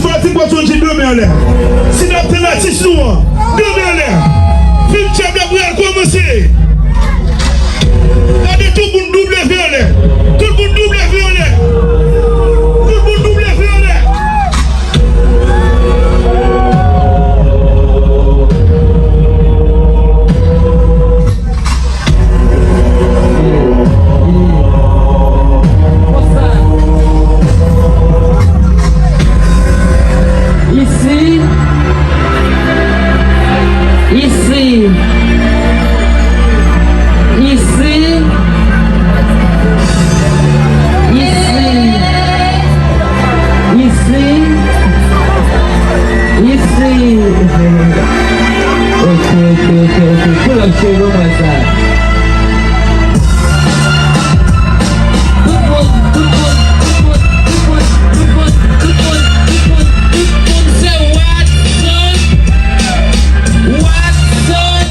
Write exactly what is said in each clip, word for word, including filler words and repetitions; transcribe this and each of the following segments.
Fanatik Boston di de men anlè. Si n ap tann atis nou an, de men anlè. Fim tchèb la pral kòmanse. Gade tout moun double vi anlè. Tout moun double vi anlè. Tout moun double vi anlè. Isi, isi, isi, isi. Isi, isi. Ok, ok, ok, ok. Pull up, cheri, ban mwen sa. Tout moun, tout moun, tout moun, tout moun, tout moun, tout moun, tout moun, tout moun, tout moun, se Watson. Watson.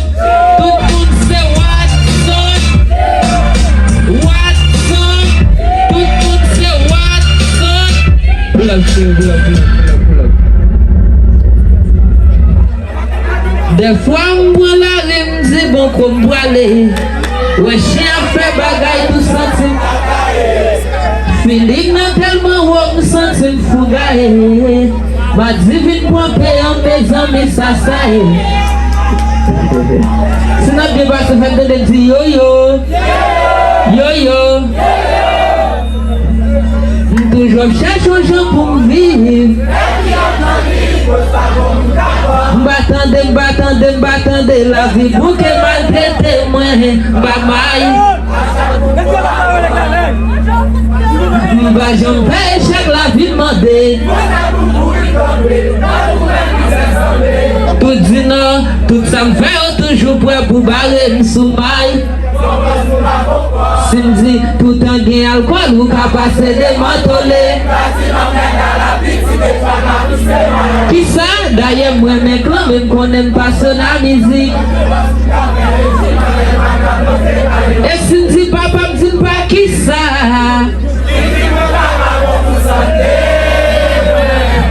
Tout moun se Watson. Watson. Tout moun se Watson. Pull up, cheri, pull up, pull up, pull up, pull up. Dèfwa m pran lari, m di bon, ko m prale. Wè chen ap fè bagay, tou santi m. Feeling nan tèlman wo, m santi m fou gaye. Madi vin pran pe an, mezanmi, sa sa ye. Si n ap byen pase, fè m tande m di yo yo. Yo yo. M toujou ap chèche yon jan pou m viv. M pa tande, m pa tande, m pa tande. Lavi bouke maltrete mwen. M pa may. M pa janm fè echèk lavi mande. Tout di non, tout sa m fè yo toujou prè pou bare m sou may. Si m di tout tan gen alkòl, ou ka pase demantole. Kisa? Dayè m renmen klanbe, m konnen m pasyone a mizik. E si m di papa m, di m pa kisa?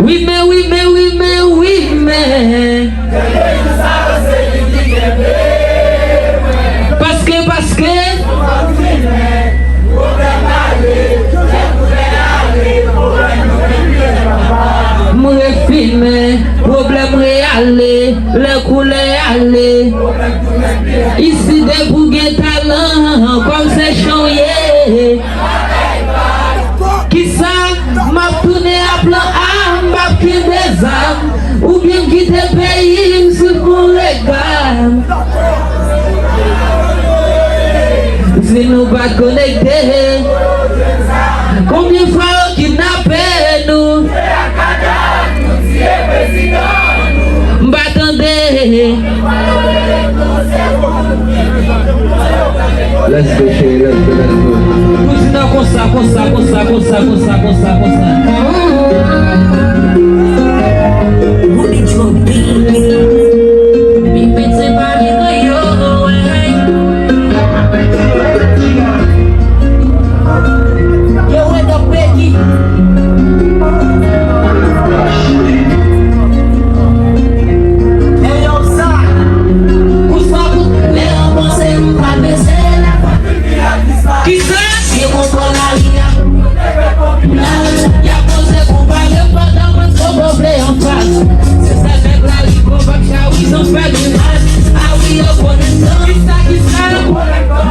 Wi men, wi men, wi men, wi men. Paske, paske. M refimen, pwoblèm reyale, lè koulè ale. Isi depi w gen talan, kòm se chan w ye. Kisa? M ap tounen a plan A, m p ap kenbe zam. Oubyen m kite peyi m sou fon rega. Si nou pa t konekte, konbyen fwa yo kidnape nou? M pa tande. Let's go, cheri, let's go, let's go. Poutine konsa, konsa, konsa. Robbie Drum, baby. Big Benz and Bobby Lee, yo, hey. Yo, what up, Peggy? Hey, yo, Zay. Kousa pou lè an panse m pa bese la. Kisa? Ki kontwòl lari a. Y ap poze konpa yo pandan mwen poko vle anfas. Se sèl nèg lari konpa k chawiz an fè grimas. A wi, yo konnen tan. Kisa, kisa?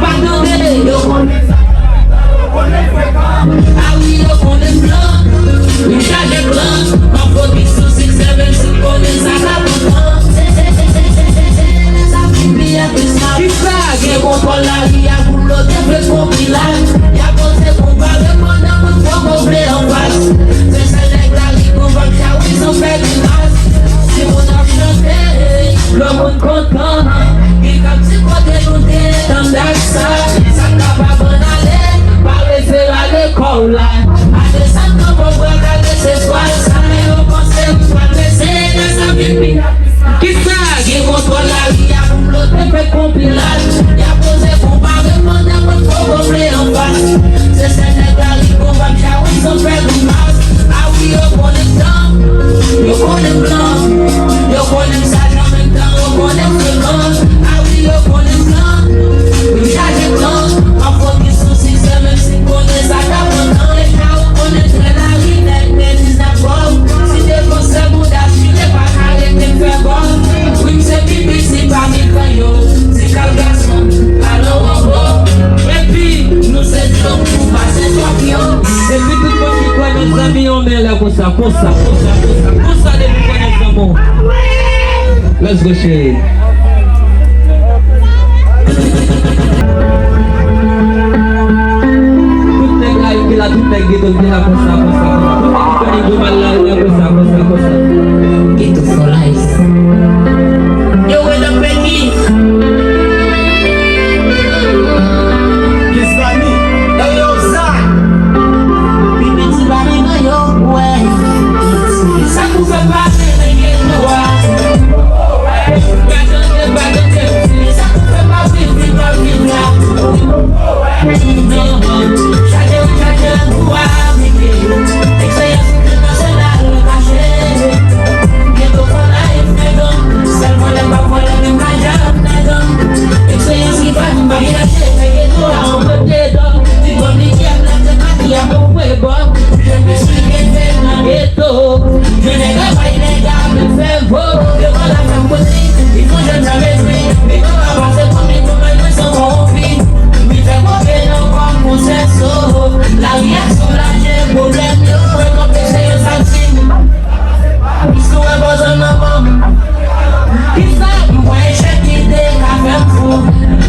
Pa tande. Yo konnen sa. A wi, yo konnen plan. Wi, chaje plan. M ap fokis sou six seven six, konnen sa ka pran tan. Se, se, se, se, se, se, se, sa ki pi a plis la. Kisa? Gen kontwòl lari a pou bloke fè konpilaj. Y ap poze konpa yo pandan mwen poko vle anfas. Se sèl nèg lari konpa k chawiz an fè grimas. Si moun ap chante, lòt moun kontan. Gen k ap di kote nou te ye tann dat sa. Sa k pa ban ale, pa rese rale kò w la. Ate sa k nan bò bra gade se swal sa. Yo panse m pral rese nan sa vin pi. Kisa? Gen kontwòl lari a pou bloke fè konpilaj. Y ap poze konpa yo pandan mwen poko vle anfas. Se sèl nèg lari konpa k chawiz an fè Konsa, konsa, konsa, konsa depi konnen zanmi w. Let's go, cheri. Tout nèg lari ki la, tout nèg geto ki la, konsa, konsa, konsa. Tout nèg ki konnen gwo mal lari a, konsa, konsa, konsa. Geto for life. Yo, what up, Becky? Kiss Dani. Hey, yo, Zach. Pi piti pa pi gran yo, wè. Sa k pou fè pa gen gen dwa. Pa tande, pa tande. Sa k pou fè pa viv, viv, pa viv la. Non, chaje, chaje pou aplike. Eksperyans entènasyonal kache. Geto for life, nèg. Sèl vòlè m pa vòlè, men m pa janm nèg. Eksperyans ki fè m pa chache fè geto a yon kote dò. Ti kòm li kè m lève mati a pou pwe bò. Je me suis élevé nan geto. Je nèg a bay nèg a men fè vo. Devan la fèm kote, li fon jèn sa mezwi. Li pa ka pase pou li pou mwen, mwen san kòwonpi. Li fè kote nan kò m pou sèso. Lari a soulaje pwoblèm yo. Mwen konte se yo sa k fin. Plis nou wè bòzò nan kò m. Kisa m pran echèk ki te ka fè m fou.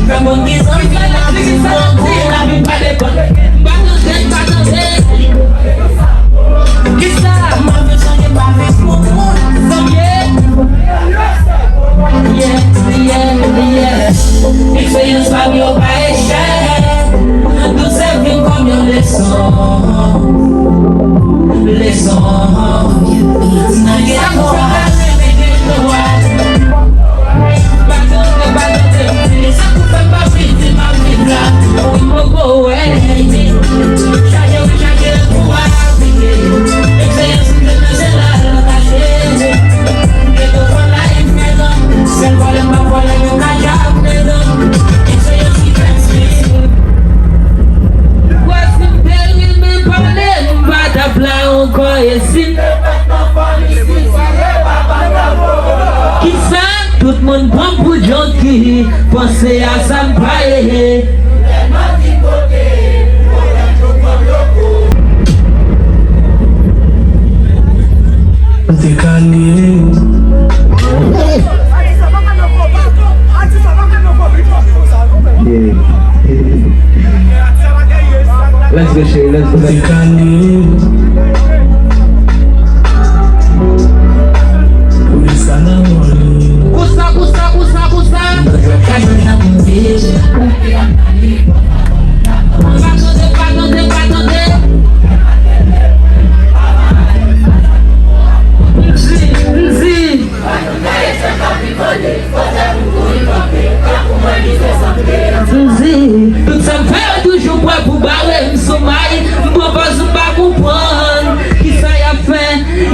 Fè m konn ki zanmi la, ki zanmi la, ki pa depann. M pa tande, m pa tande. Kisa m ap fè sonje pa fè pou moun zanmi. Yeah, yeah, yeah. Eksperyans pa m yo pa echèk. Tout sèvi m kòm yon leson. Leson. Nan geto a, nan geto a. Pa tande, pa tande. E sa k pou fè m pa viv, di m ap viv la. Wi, m poko wè. Chaje, wi, chaje pou aplike. Eksperyans m te nan se la l kache. Geto for life, nèg. Sèl vòlè m pa vòlè, men m ka janm nèg. Eksperyans ki fè m swiv. Kwè si m te renmen pale, m pa t ap la ankò, e si m te fèt nan fanmi sisye, pa pa t ap poko. Kisa tout moun pran m pou junkie, panse a sa m pa ye. Tèlman di kote, kote yo pran m loko. M te kale. Yeah. Let's go, cheri, let's go. M te kale. Polis la nan mòl. Kousa, kousa, kousa, kousa. Pa tande, pa tande, pa tande. M di, m di. M di, tout sa m fè yo toujou prè pou bare m sou may. M pran pòz m pa konprann kisa y ap fè,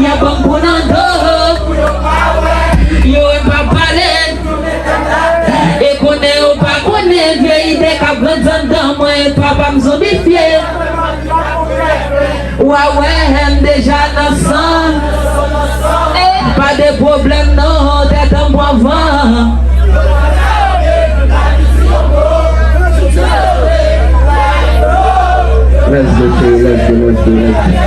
y ap ban m kou nan do. Yo wè m pa pale. E konnen yo pa konnen vye ide k ap grandi anndan mwen, papa m zonbifye. Wa wè m deja nan san. Pa de pwoblèm non, tèt an m pran van. Let's go, cheri, let's go, let's go, let's go.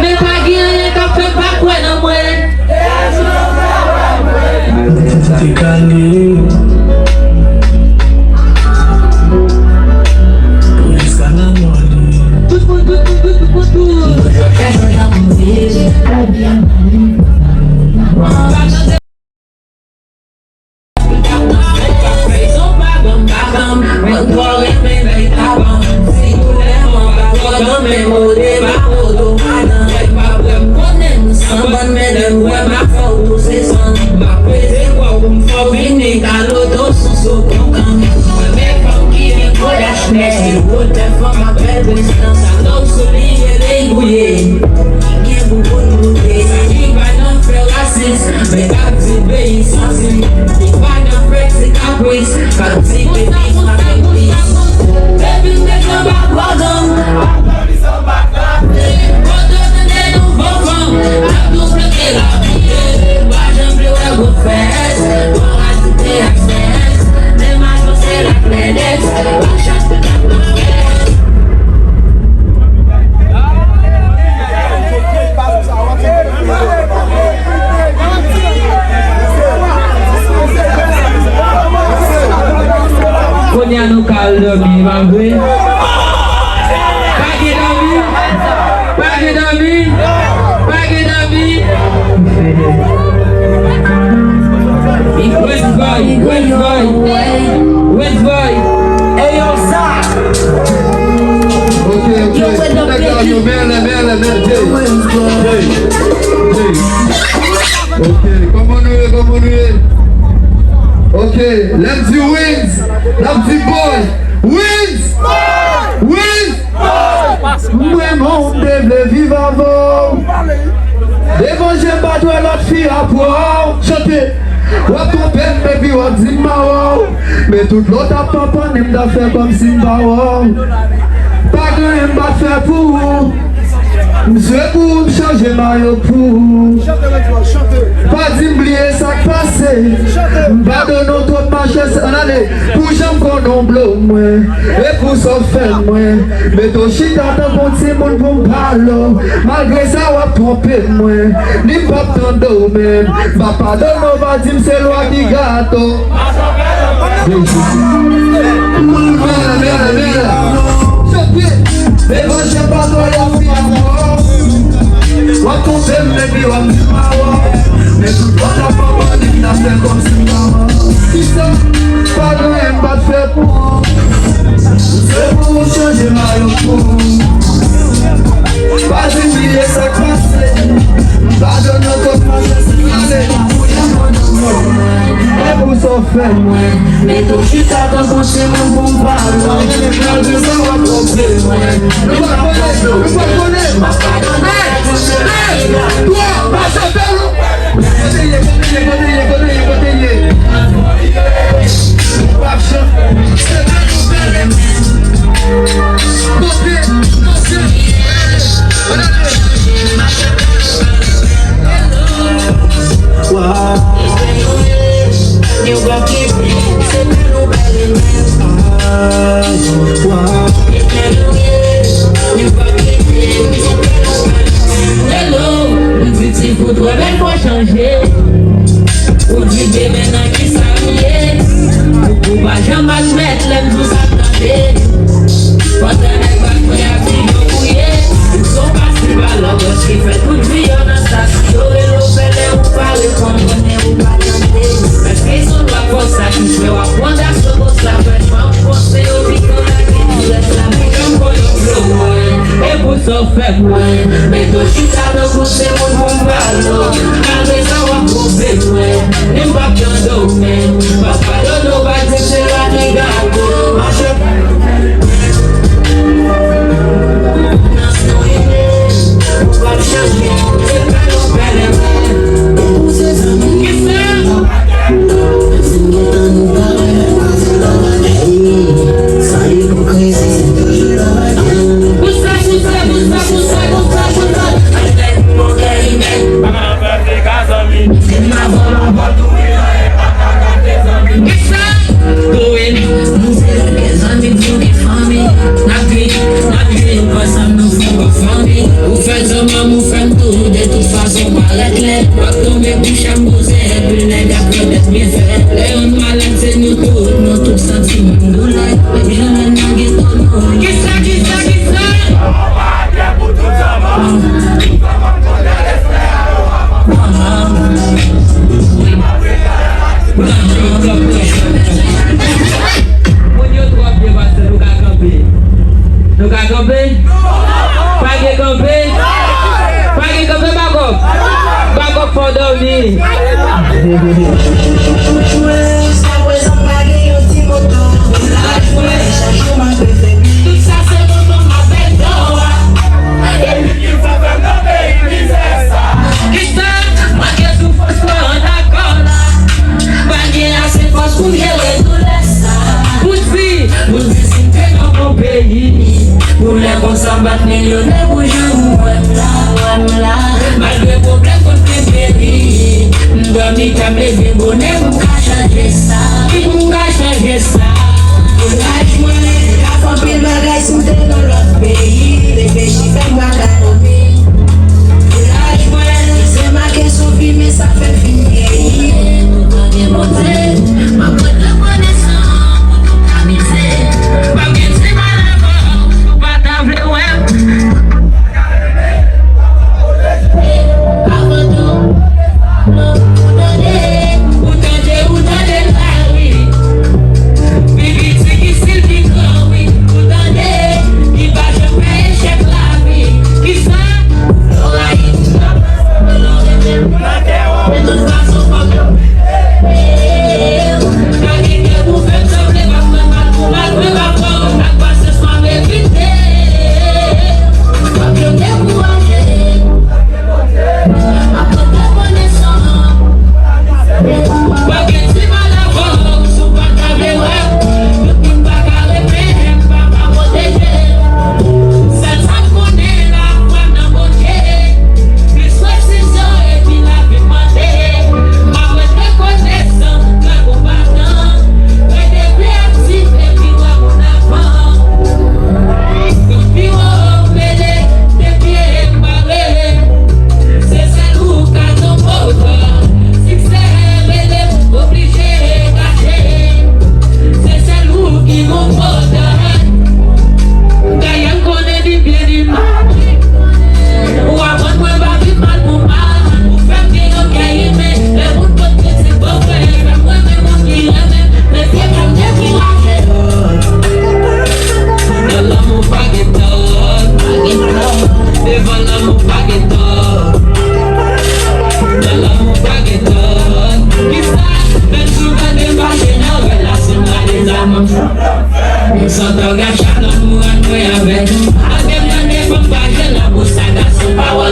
Men pa gen anyen k ap fè m pa kwè nan mwen. Te kale. Polis la nan mòl. Tout moun, tout moun, tout moun, tout moun. Mwen twò renmen lè y ta ban m. Si koulè mwen pa twò granmen, mode pa poto madan. Lè y pa vle m konnen m san bann, men lè m wè m ap fè w pouse san. M ap peze kò w pou m fè w vini kaloto sou sokonkan. Mwen renmen fanm ki gen gwo dach, men se wotè fanm ap bèl prezidans. Alò w souliye lè y gouye. Gen bouboun boute, sa ki pa nan fè rasis, men k ap di peyi santi. Li pa nan fè ti kapris, k ap di peyi pa gen plis. Depi m te fè m pa pardon, pa plis anba klase. Kote w tande nouvo fanm, ap tou bloke lavi. Pa janm vle wè gwo fès, pa rajoute ak sèks. Menm ajan se la klèdèks, pa chache nan fès. Dami? Pa gen Dami? West Boy, West Boy, West Boy. Hey, yo, Zach. Ok, ok. Nèg la, yo, men lè, men lè, men, Jay, Jay, Jay. Ok, kòman nou ye, kòman nou ye? Ok, lè m di Wins, n ap di boy. Wins! Wins! Mwen menm, m te vle viv avè w. Devan je m pa t wè lòt fi apre w. Chante. W ap twonpe m, epi w ap di m mawon. Men tout lòt ap panpannen m, m ta fè kòmsi m pa wè w. Pa gen anyen m pa t fè pou ou. M swe pou ou, m chanje mayo pou ou. Pa di m bliye sa k pase. M padone w twòp, mache, ann ale. Pou jan m konnen w blow mwen, e pou sa w fè mwen. Mete w chita tankou timoun pou m pale w. Malgre sa, w ap twonpe mwen. Ni m p ap tande w menm. M ap padone w, pa di m se lwa ki gate w. Mwen, mwen, mwen, mwen. Chante. Devan je m pa t wè lòt fi apre w. W ap twonpe m, epi w ap di m mawon. Men tout lòt ap panpannen m, m ta fè kòmsi m pa wè w. Kisa? Pa gen anyen m pa t fè pou ou. Se pou ou m chanje mayo pou ou. Pa di m bliye sa k pase. M padone w twòp, mache, ann ale. E pou sa w fè mwen. Mete w chita tankou timoun pou m pale w. Malgre sa w ap twonpe mwen. Nou pa konnen, nou pa konnen. Hey! Hey! Twa, pa chante non. Kote ye, kote ye, kote ye, kote ye, kote ye? Ou p ap chante. Monte, monte. Ann ale. Wow. Hello, m di ti fout wè bèl fò chanje. Ou di demen nan kisa m ye? Ou pa janm admèt lè m di w sa tande. Pandan nèg pa kwè ak fi yo kouye. Ou son pase pa lòt bòs ki fè tout vi yo nan sa. Yo rele w pèlen, ou pa reponn, konnen ou pa tande. Èske se lwa fòs sa ki fè w ap pran daso konsa? Fè jan m panse yo pito lage tout rès la. Men jan m konnen w vle w mwen, e pou sa w fè mwen. Mete w chita tankou se moun pou m pale w. Malgre sa w ap twonpe mwen. Men m p ap tande w menm. M p ap padone w, pa di m se lwa ki gate w. Mache. Zanmi, zanmi, zanmi, zanmi. N ap viv, n ap viv ansanm, nou fè yon fanmi. Ou fè zanmanm, ou fè m tou, de tout fason, m pa règle. W ap tonbe pou chè m bouze, epi nèg ap remet byen fè. Lè youn malad, se nou tout, nou tout santi menm doulè. Epi jounen nan geto nou. Kisa, kisa, kisa? Moun yo twò byen pase, nou ka kanpe. Nou ka kanpe? Pa gen kanpe? Pa gen kanpe, bakòp? Bakòp fò dòmi. Aprezan pa gen yon ti moto. Laj mwen, chak jou m ap reflechi. Tout sa se moman m ap fè dò a. Epi ki fè fè m nan peyi mizè sa. Kisa? Manke sou fòs mwen an akò la. Pa gen ase fòs pou m jere doulè sa. Pou di, pou di si m te nan bon peyi. Pou lè konsa m pa t milyonè pou jan ou wè m la. Wè m la. Malgre pwoblèm konn te peri. M dòmi, ka m leve bonè pou m ka chanje sa. Wi, pou m ka chanje sa. Kouraj mwen, ka fè anpil bagay si m te nan lòt peyi. Reflechi fè m pa ka dòmi. Kouraj mwen, se make sou fi, men sa fè l fin vyeyi. Kontan gen Bondye, m ap ret rekonesan pou tout amitiye. Pa gen ti mal avè w, ou pa ta vle wè m.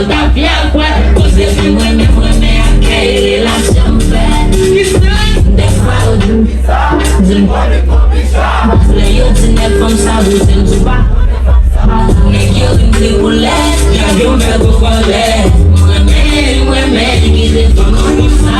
Tafya kwè, koze fi m renmen, m renmen ak kè e relasyon m fè. Dèfwa yo di m, di m, lè yo di nèg fanm sa bouje m di pa. Nèg yo ri m de koulè, gade m fè gwo kòlè. M renmen, m renmen, kite fanm nan konsa.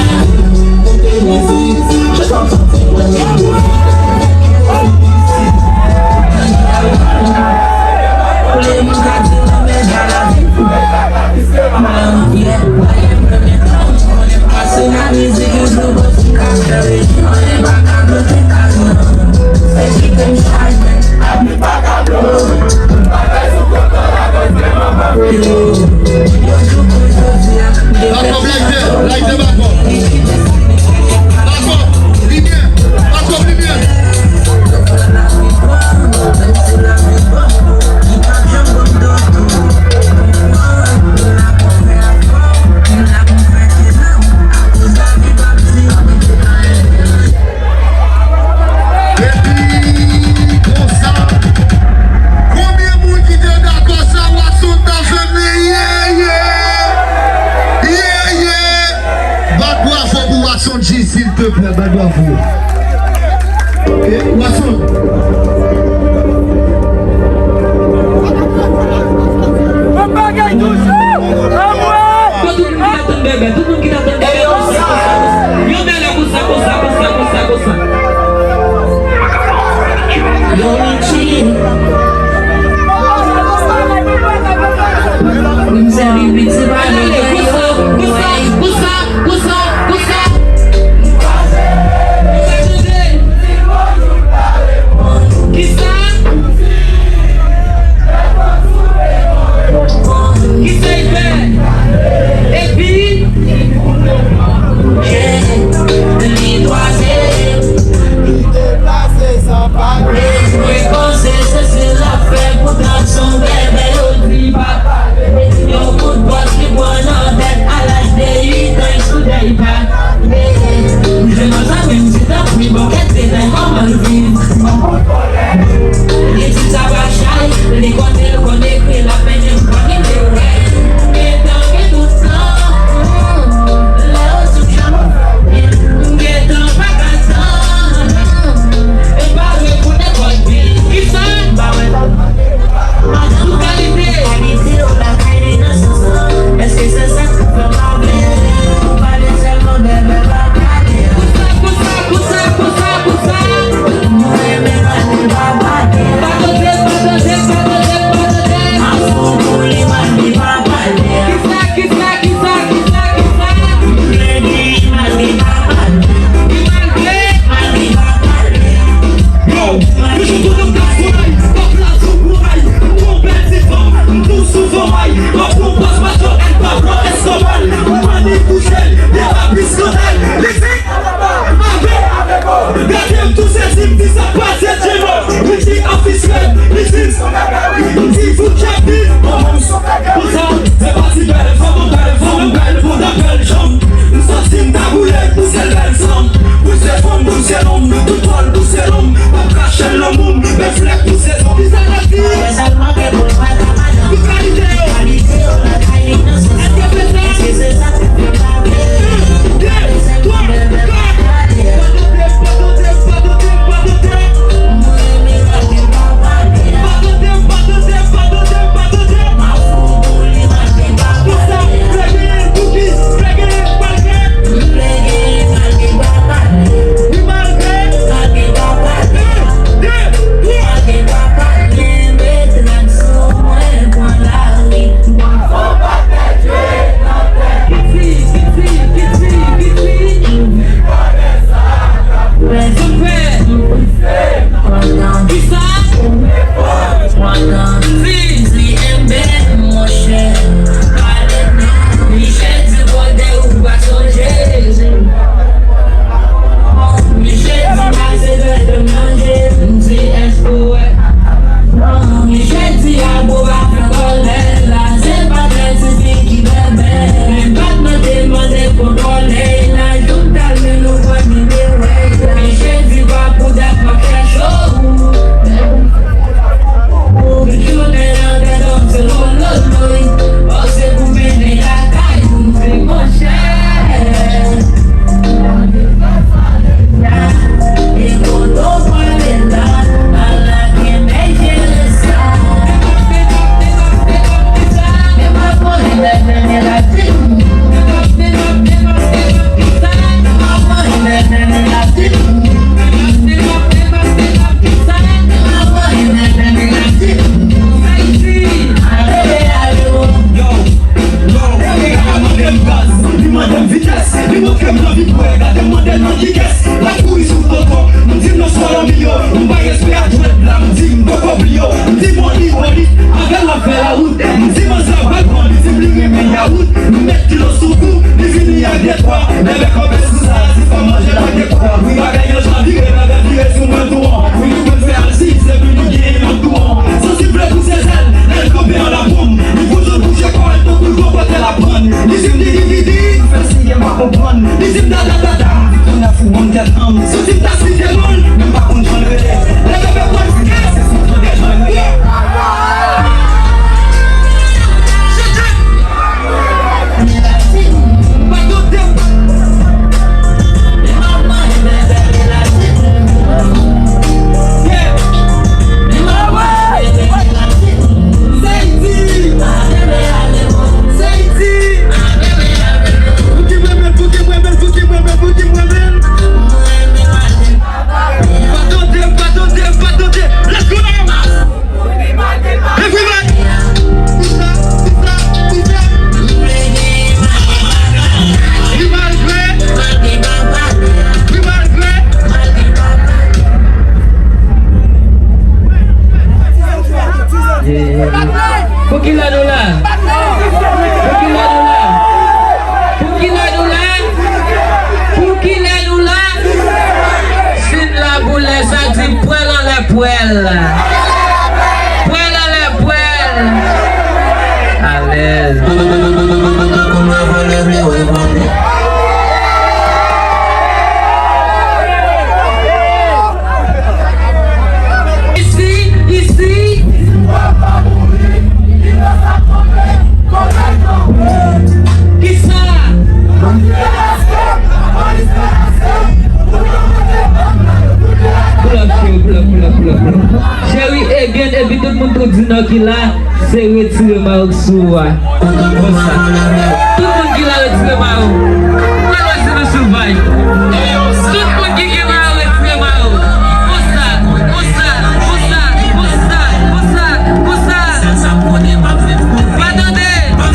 Patwòp live, live de patwòp. Patwòp, limyè, patwòp, limyè. Epi konsa, konbyen moun ki te dakò sa Watson ta fè m ye, ye, ye, ye? Bat bravo pou Watson G, silteplè, bat bravo. Ok, Watson. Bon bagay toujou. Anmwe! Tout moun ki t ap tann bèbè, tout moun ki t ap tann bèbè, konsa, konsa, konsa. Yon bèlè konsa, konsa, konsa, konsa, konsa. Yo, Richie. Mizè, li piti, pa gen. Konsa, konsa, konsa, konsa, konsa. Kisa? Kisa? Pwèl. Pwèl anlè pwèl. Alèz. Isi, isi. Kisa? Pull up, cheri, pull up, pull up, pull up, pull up. Cheri, again, epi tout moun tou di non ki la, se retire mayo sou ou a. Konsa. Tout moun ki la retire mayo. Mwen wè se nan sovaj. Tout moun ki gen mayo retire mayo. Konsa, konsa, konsa, konsa, konsa, konsa. Pa tande. Pa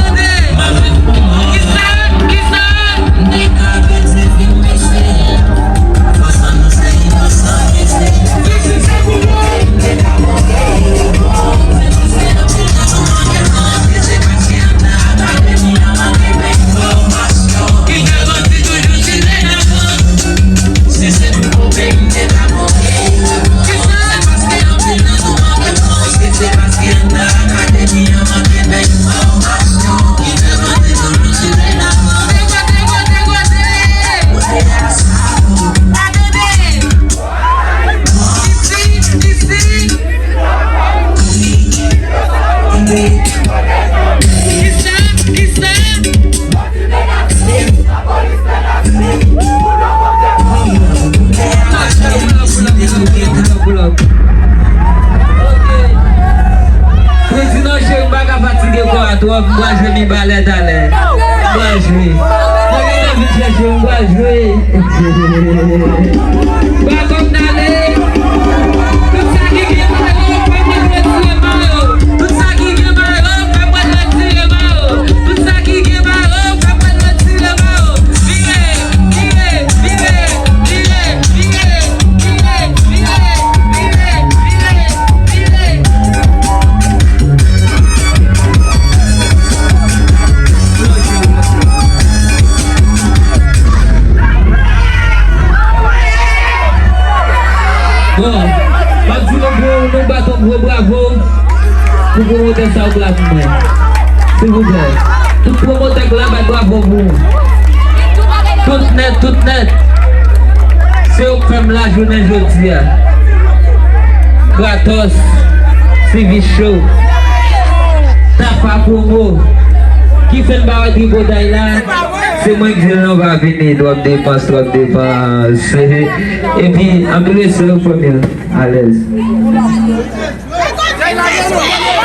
tande. Kisa? Kisa? Prezidan cheri, m pa ka fatige kò a twòp, m pral jwe mibalè talè. M pral jwe. Mwen gen anvi chèche, m pral jwe. Bakòm n ale. Tout sa ki gen mayo, pa pral retire mayo. Tout sa ki gen mayo, pa pral retire mayo. Tout sa ki gen mayo, pa pral retire mayo. Vire, vire, vire, vire. Bon, m ap di nou pou nou bat yon gwo bravo pou pwomotè sa yo k la pou mwen. Silvouplè. Tout pwomotè k la, bat bravo pou ou. Tout nèt, tout nèt. Se yo k fè m la jounen jodi a. Kratos, Sivi Show, Tafa Promo, ki fè m pa wè tripotay la. Se mwen k di l non pa vini, twòp depans, twòp depans. Epi, anpil respè pou fòmil. Alèz.